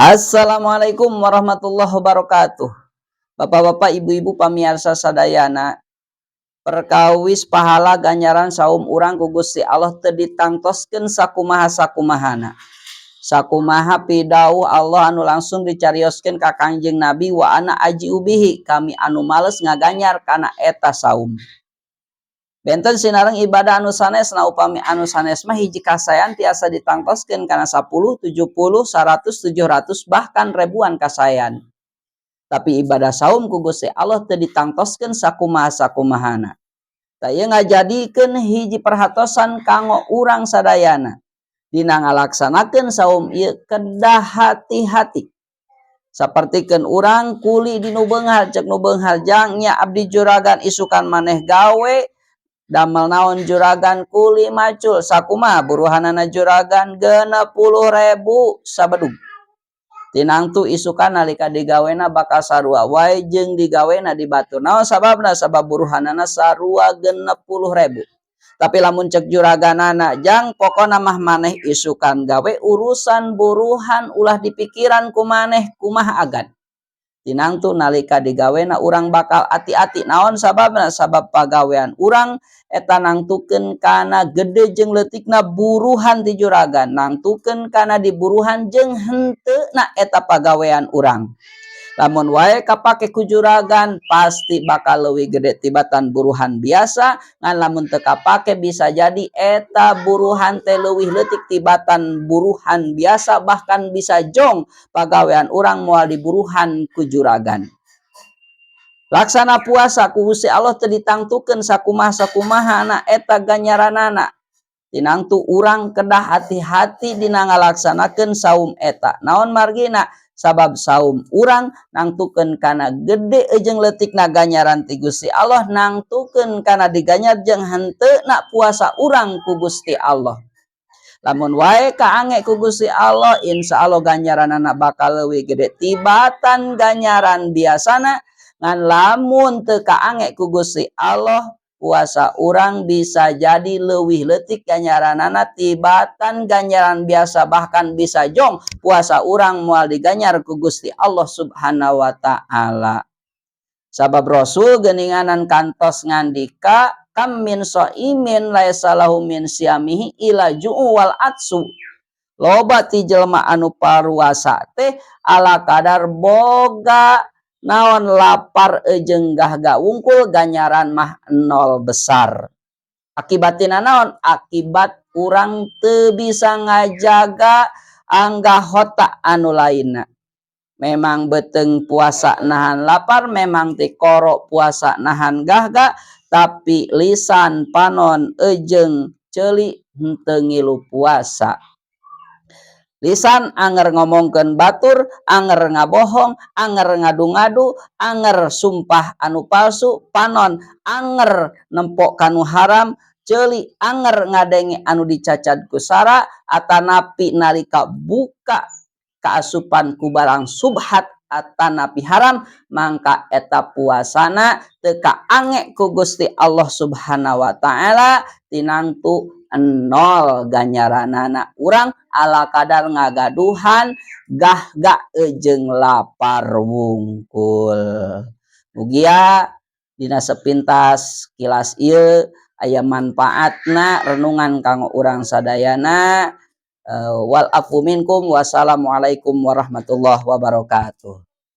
Assalamualaikum warahmatullahi wabarakatuh. Bapak-bapak, ibu-ibu pamiarsa sadayana, perkawis pahala ganjaran saum urang ku Gusti Allah teu ditangtoskeun sakumaha sakumahana. Sakumaha pidawuh Allah anu langsung dicarioskeun ka Kangjeng Nabi, wa ana ajzi bihi, kami anu males ngaganyar kana eta saum. Benten sinareng ibadah anu sanesna. Upami anu sanes mah hiji kasaean tiasa ditangtoskeun kana 10, 70, 100, 700, bahkan ribuan kasaean. Tapi ibadah saum ku Gusti Allah teu ditangtoskeun sakumaha sakumahana. Tah, ieu ngajadikeun hiji perhatosan kanggo urang sadayana. Dina ngalaksanakeun saum ieu kedah hati-hati. Sapertikeun urang kuli di nu beunghar, cek nu beunghar, "Jang, nya abdi juragan isukan maneh gawe damel naon?" "Juragan kuli macul." "Sakumaha buruhanana?" "Juragan, 60.000 sabedug." Tinangtu isukan nalika digawena bakal sarua wae jeung digawena di batur. Naon sababna? Sabab buruhanana sarua 60.000. Tapi lamun cek juraganana, "Jang, pokona mah maneh isukan gawe, urusan buruhan ulah dipikiran ku maneh, kumaha agan." Tinangtu nalika digawena urang bakal ati-ati. Naon sababna? Sabab pagawean urang eta nangtukeun kana gede jeung leutikna buruhan ti juragan, nangtukeun kana diburuhan jeung henteu na eta pagawean urang. Lamun wae kapake ku juragan, pasti bakal leuwih gede tibatan buruhan biasa. Ngan lamun teu kapake, bisa jadi eta buruhan teh leuwih leutik tibatan buruhan biasa, bahkan bisa jong, pagawean urang moal diburuhan ku juragan. Laksana puasa ku Gusti Allah teu ditangtukeun sakumaha sakumahana eta ganjaranana. Tinangtu urang kedah hati-hati dina ngalaksanakeun saum eta. Naon margina? Sabab saum urang nangtukeun kana gede jeung leutikna ganjaran ti Gusti Allah, nangtukeun kana diganyar jeung henteu na puasa urang ku Gusti Allah. Lamun wae kaange ku Gusti Allah, insya Allah ganjaranana bakal leuwih gede tibatan ganjaran biasana. Ngan lamun teu kaange ku Gusti Allah, puasa urang bisa jadi leuwih leutik ganjaranana tibatan ganjaran biasa, bahkan bisa jong, puasa urang moal diganyar ku Gusti Allah Subhanahu wa Ta'ala. Sabab Rasul geninganan kantos ngandika, kam min shaimin laisa lahu min siyamihi illa ju'u wal atsu. Loba ti jelema anu paruasa teh ala kadar boga naon, lapar jeung gahga wungkul, ganjaran mah nol besar. Akibatina naon? Akibat urang teu bisa ngajaga anggota anu lainna. Memang beteng puasa nahan lapar, memang tikoro puasa nahan gahga, tapi lisan, panon ejeng ceuli henteu ngilu puasa. Lisan anger ngomongkeun batur, anger ngabohong, anger ngadu-ngadu, anger sumpah anu palsu, panon anger nempok kanu haram, ceuli anger ngadenge anu dicacad ku sara, atanapi nalika buka kaasupan ku barang subhat atanapi haram, mangka eta puasana teu kaange ku Gusti Allah Subhanahu wa Ta'ala. Tinangtu nol ganjaranana, urang ala kadar ngagaduhan gahga jeung lapar wungkul. Mugia dina sepintas kilas ieu aya manfaatna renungan kanggo urang sadayana. Wal afwu minkum, wassalamualaikum warahmatullahi wabarakatuh.